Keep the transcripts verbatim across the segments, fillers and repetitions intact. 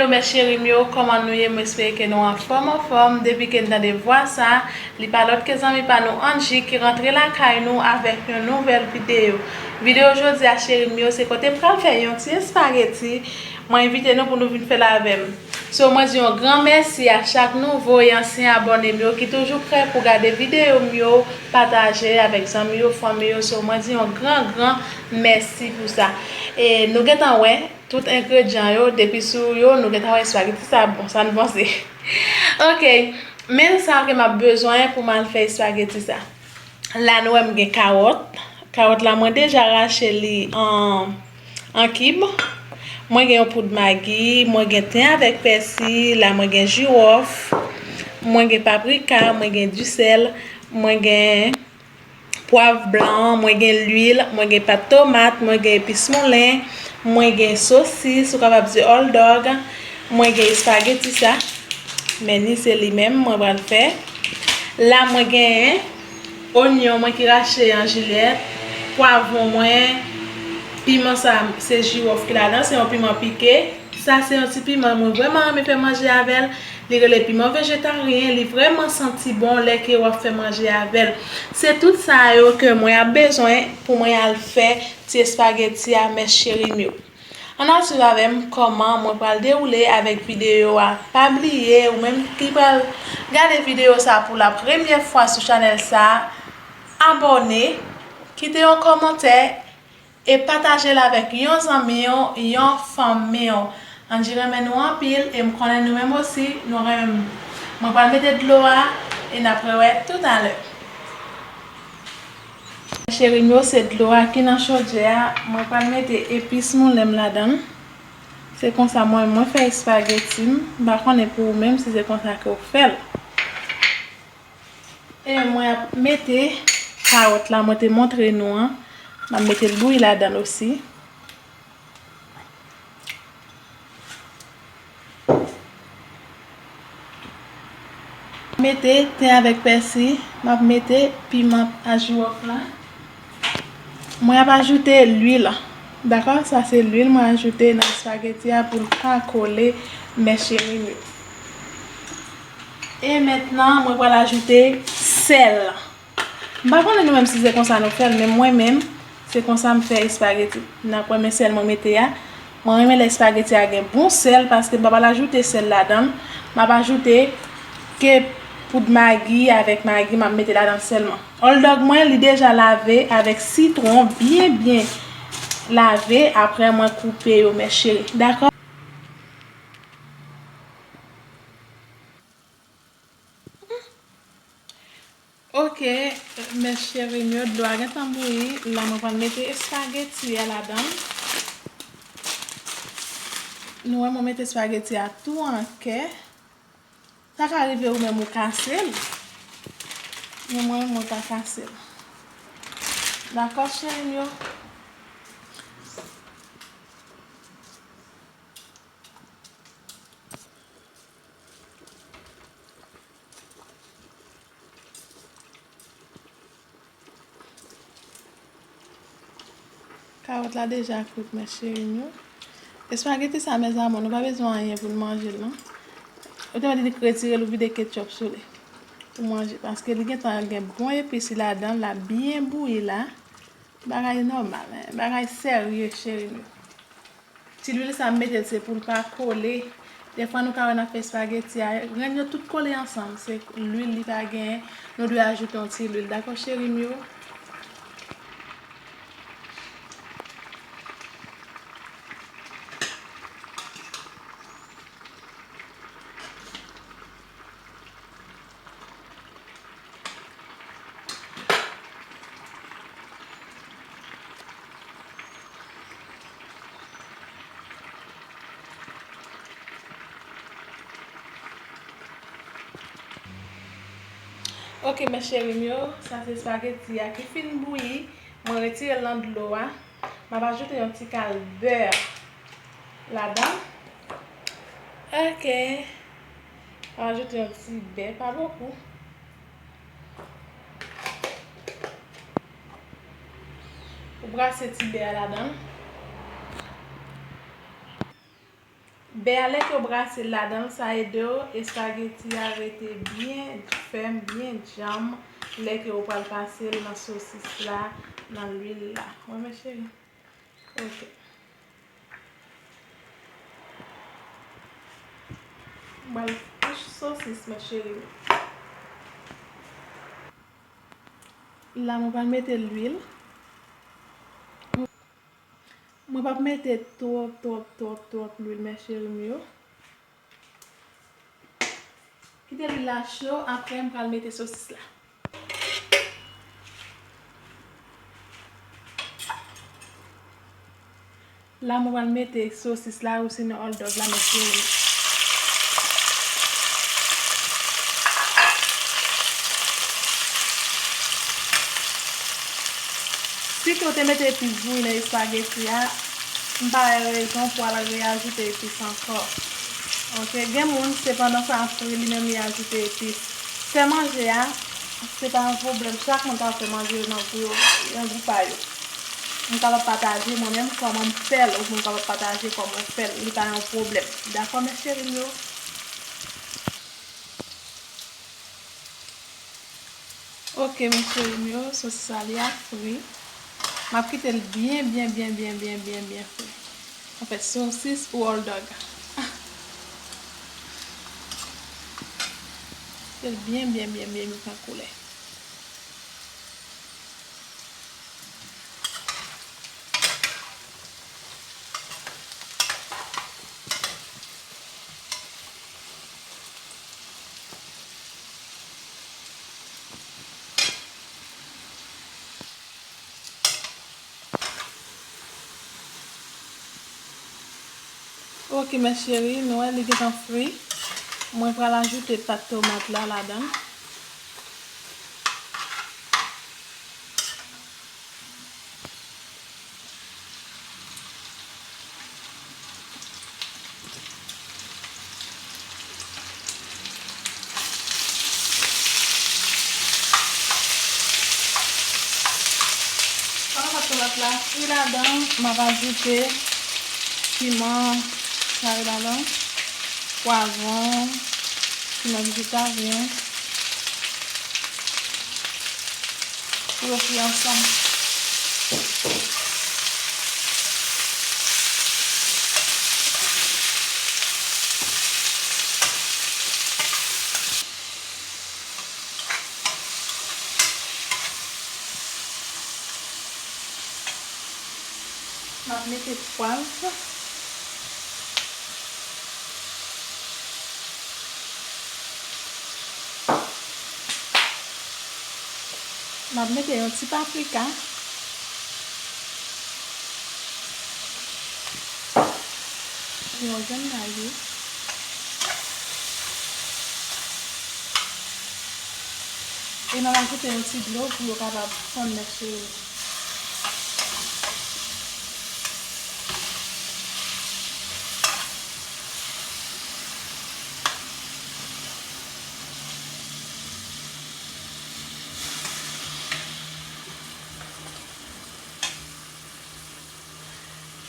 Hello mes chéri m yo, kòman nou ye? Mwen espere ke nou anfòm, anfòm. Depi ke n tande vwa sa, li pa lòt ke zanmi pa nou Angie ki rantre lakay nou avèk yon nouvèl videyo. Videyo jodi a, cheri m yo, se kote m pral fè yon ti espageti. Mwen envite nou pou nou vin fè l avè m. So, mwen di yon gran mèsi a chak nouvo e ansyen abòne m yo ki toujou prè pou gade videyo m yo, pataje avèk zanmi yo, fanmi yo. So, mwen di yon gran, gran mèsi pou sa. E nou gentan wè, tout engredyan yo, depi sou yo, nou gentan wè espageti sa bon, sa n panse? Ok, men sa ke m ap bezwen pou m al fè espageti sa. La, nou wè m gen kawòt. Kawòt la, mwen deja rache li an, an kib. Mwen gen yon poud magi, mwen gen ten avèk pèsi, la mwen gen jiwòf, mwen gen paprika, mwen gen disèl, mwen gen pwav blan, mwen gen lwil, mwen gen pat tomat, mwen gen epis moulen, mwen gen sosis, ou kapab di hòldòg, mwen gen espageti sa, men ni se li menm mwen pral fè. La mwen gen onyon mwen ki rache an jilyèt, pwavwon mwen, piman sa se jiwòf ki ladan, se yon piman pike. Sa se yon ti piman mwen vrèman renmen fè manje avè l. Li rele piman vejetaryen, li vrèman santi bon lè ke w ap fè manje avè l. Se tout sa yo ke mwen ap bezwen pou mwen al fè ti espageti a, mes chéri m yo. Ann al swiv avè m kòman mwen pral dewoule avèk videyo a. Pa bliye, ou menm ki pral gade videyo sa pou la premyè fwa sou chanèl sa, abòne, kite yon kòmantè, e pataje l avèk yon zanmi w, yon fanmi w. Angie renmen nou anpil e m konnen nou menm osi nou renmen m. Mwen pral mete dlo a e n ap rewè toutalè. Cheri m yo, se dlo a ki nan chodyè a. Mwen pral mete epis moulen m ladan l. Se konsa mwen, mwen fè espageti m. M pa konnen pou ou menm si se konsa ke w fè l. E mwen ap mete kawòt la mwen te montre nou an. M ap mete l bouyi ladan l osi. Mete ten avèk pèsi, m ap mete piman a jiwòf la. Mwen ap ajoute lwil. Dakò? Sa se lwil mwen ajoute nan espageti a pou l pa kole, mes chéri m yo. E mentnan, mwen pral ajoute sèl. M pa konnen nou menm si se konsa nou fè l, men mwen menm, se konsa m fè espageti. N ap wè, men sèl mwen mete a. Mwen renmen lè espageti a gen bon sèl, paske m pa pral ajoute sèl ladan l. M ap ajoute ke poud magi avèk magi, m ap mete ladan l sèlman. Hòldòg mwen, li deja lave avèk sitwon, byen, byen lave. Apre, mwen koupe yo, mes chéri. Dakò? Ok, mes chéri m yo, dlo a gentan bouyi. La, mwen pral mete espageti a ladan l. Nou wè, mwen mete espageti a tou an kè. Sa ka rive ou menm ou kase l. Men mwen, mwen pa kase l. Dakò, cheri m yo? Kawòt la deja kwit, mes chéri m yo. Espageti sa, mes amours, nou pa bezwen anyen pou n manje l, non. Ou te mèt retire l, ou vide ketchup sou li pou manje, paske li gentan gen bon epis ladan l, la byen bouyi la. Bagay nòmal, en, bagay serye, cheri m yo. Ti lwil sa m mete l se pou l pa kole. Defwa nou ka wè n ap fè espageti a, grenn yo tout kole ansanm. Se lwil li pa genyen. Nou dwe ajoute yon ti lwil. Dakò, cheri m yo? Ok, mes chéri m yo, sa se espageti a ki fin bouyi. Mwen retire l nan dlo a. M ap ajoute yon ti kal bè ladan. Ok. M ap ajoute yon ti bè, pa bokou. Ou brase ti bè a ladan l. Bè a, lè ke w brase l ladan l, sa ede w espageti a rete byen fèm, byen djanm, lè ke w pral pase l nan sosis la, nan lwil la. Wi, mes chéris. Ok. M pral fouch sosis, mes chéris. La, mwen pral mete lwil. Mwen p ap mete twòp, twòp, twòp, twòp lwil, mes chéris m yo. Kite lwil la cho, apre m pral mete sosis la. La, mwen pral mete sosis la, osinon hot dog la, mes chéris. Si ke w te mete epis bouyi nan espageti a, m pa wè rezon pou w al reajoute epis ankò. Ok, gen moun, se pandan sa ap fri, li menm li ajoute epis. Fè manje a, se pa yon pwoblèm. Chak moun ka fè manje yo nan gou yo, nan gou pa yo. M kapab pataje mwen menm kòman m fè l, ou mwen kapab pataje kòman w fè l. Li pa yon pwoblèm. Dakò, mes chéris m yo? Ok, mes chéris m yo, sosis la li ap fri. M ap kite l byen, byen, byen, byen, byen, byen, byen fri. Anfèt, sosis ou hot dog. Kite l byen, byen, byen, byen, byen pran koulè. Ok, mes chéris, nou wè li gentan fri. Mwen pral ajoute pat tomat la ladan l. Pandan tomat la fri ladan, m ap ajoute piman kari ladan, pwavwon, piman vejetaryen. Pou yo fri ansanm. M ap mete pwav. M ap mete yon ti paprika. Yon grenn layi. E m ap ajoute yon ti dlo pou yo kapab fonn, mes chéris.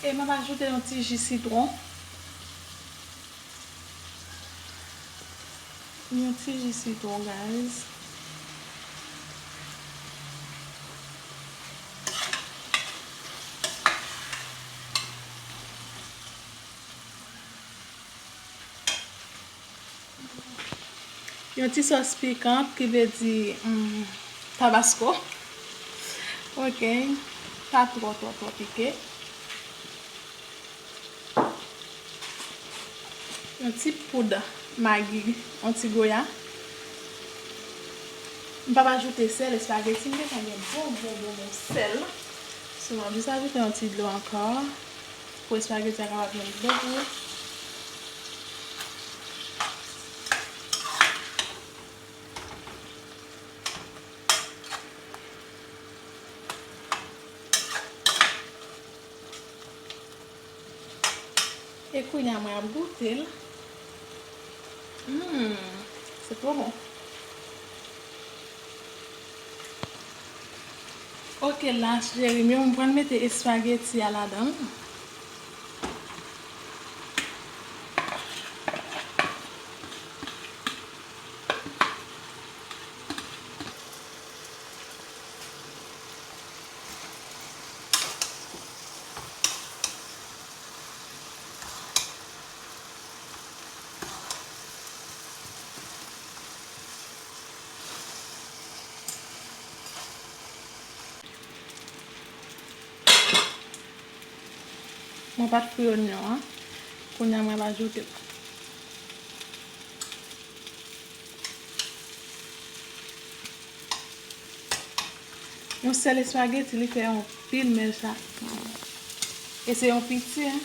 E m ap ajoute yon ti ji sitwon. Yon ti ji sitwon, guys. Yon ti sòs pikan, ki vle di, mm, tabasko. Ok, pa twò, twò, twò pike. Yon ti poud magi, yon ti goya. M p ap ajoute sèl, espageti m gentan gen bon, bon, bon, bon sèl. So, m ap jis ajoute yon ti dlo ankò. Pou espageti a kapab jwenn dlo tou. E kounye a mwen ap goute l. Hmm, se twò bon. Ok, la, cheri m yo, m pral mete espageti a ladan l. Mwen pa t fri onyon an. Kounye a mwen va ajoute. Yon sèl espageti, li fè yon pil mèl sa. E se yon piti, en.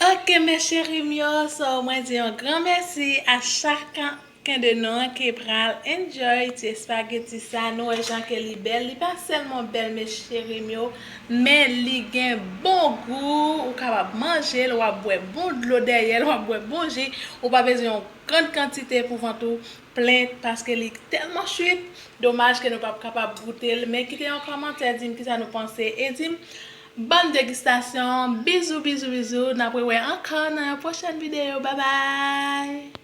Ok, mes chéris m yo, so mwen di yon gran mèsi a chak ken de nou ki pral enjoy ti espageti sa. Nou wè jan ke li bèl. Li pa sèlman bèl, mes chéris m yo, men li gen bon gou. Ou kapab manje l, w ap bwè bon dlo dèyè l, w ap bwè bon ji. Ou pa bezwen yon gran kantite pou vant ou plen paske li tèlman chwit. Domaj ke nou p ap kapab goute l. Men kite yon kòmantè, di m kisa nou panse e di m bòn degistasyon. Bizou, bizou, bizou. N ap rewè ankò nan yon pwochèn videyo. Babay!